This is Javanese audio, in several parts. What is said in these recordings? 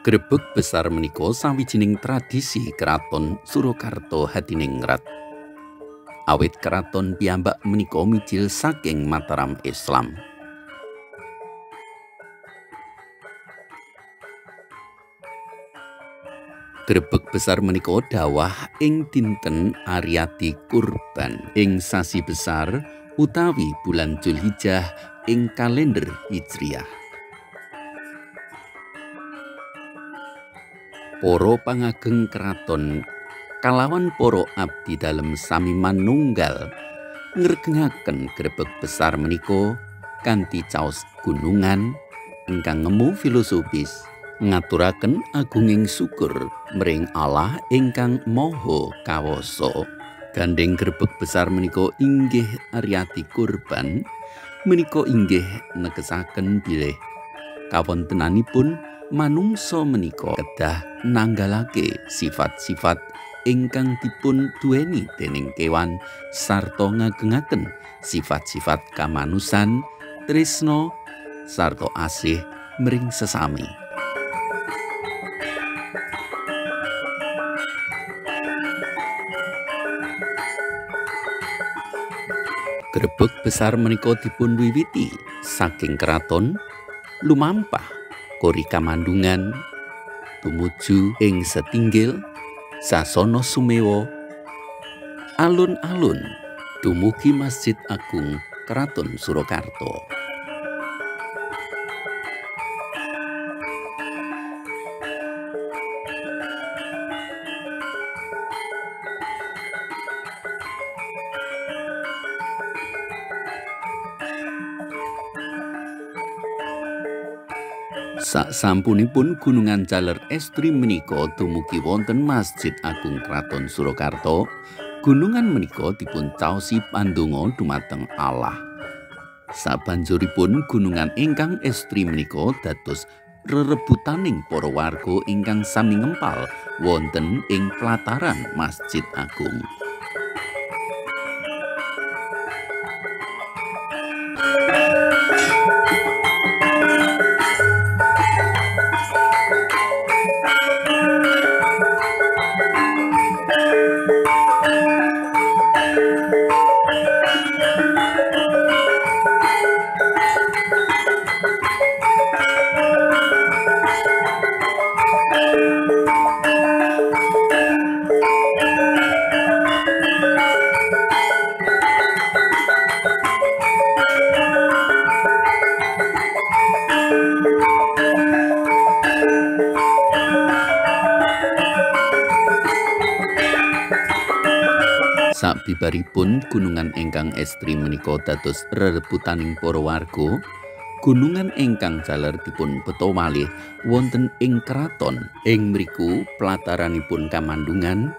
Grebeg besar menika sawijining tradisi Kraton Surakarta Hadiningrat. Awit kraton piyambak menika mijil saking Mataram Islam. Grebeg besar menika dawah ing dinten Aryadi Kurban ing sasi besar utawi bulan Dzulhijjah ing kalender Hijriah. Para pangageng kraton kalawan para abdi dalem sami manunggal ngregengaken grebeg besar menika kanthi caos gunungan ingkang ngemu filosofis, ngaturaken agunging syukur mring Allah ingkang Maha Kawasa. Gandeng grebeg besar menika inggih Aryadi Kurban menika inggih negesaken bilih kawontenanipun manungsa menika kedah nanggalake sifat-sifat ingkang dipun duweni dening kewan sarta ngagengaken sifat-sifat kamanusan, tresna sarta asih mring sesami. Grebeg besar menika dipun wiwiti saking kraton lumampah kori kamandungan tumuju ing setinggil sasana sumewa alun-alun dumugi Masjid Agung Kraton Surakarta. Sasampunipun gunungan jaler estri menika dumugi wonten Masjid Agung Kraton Surakarta, gunungan menika dipun caosi pandonga dumateng Allah. Sabanjuripun gunungan ingkang estri menika dados rerebutaning para warga ingkang sami ngempal wonten ing plataran Masjid Agung. Sabibaripun gunungan ingkang estri menika dados rerebutaning para warga, gunungan ingkang jaler dipun beto malih wonten ing kraton. Ing mriku plataranipun kamandungan,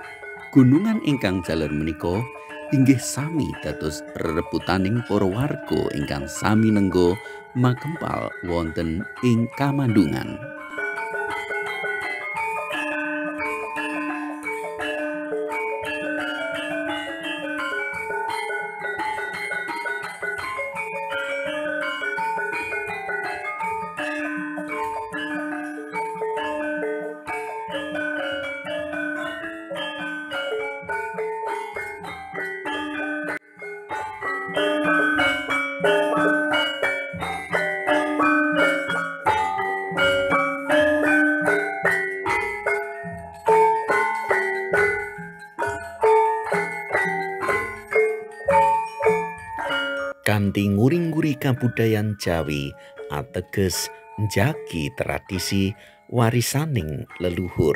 gunungan ingkang jaler menika inggih sami dados rerebutaning para warga ingkang sami nengga makempal wonten ing kamandungan. Kanthi nguri-nguri kabudayan Jawi ateges njagi tradisi warisaning leluhur.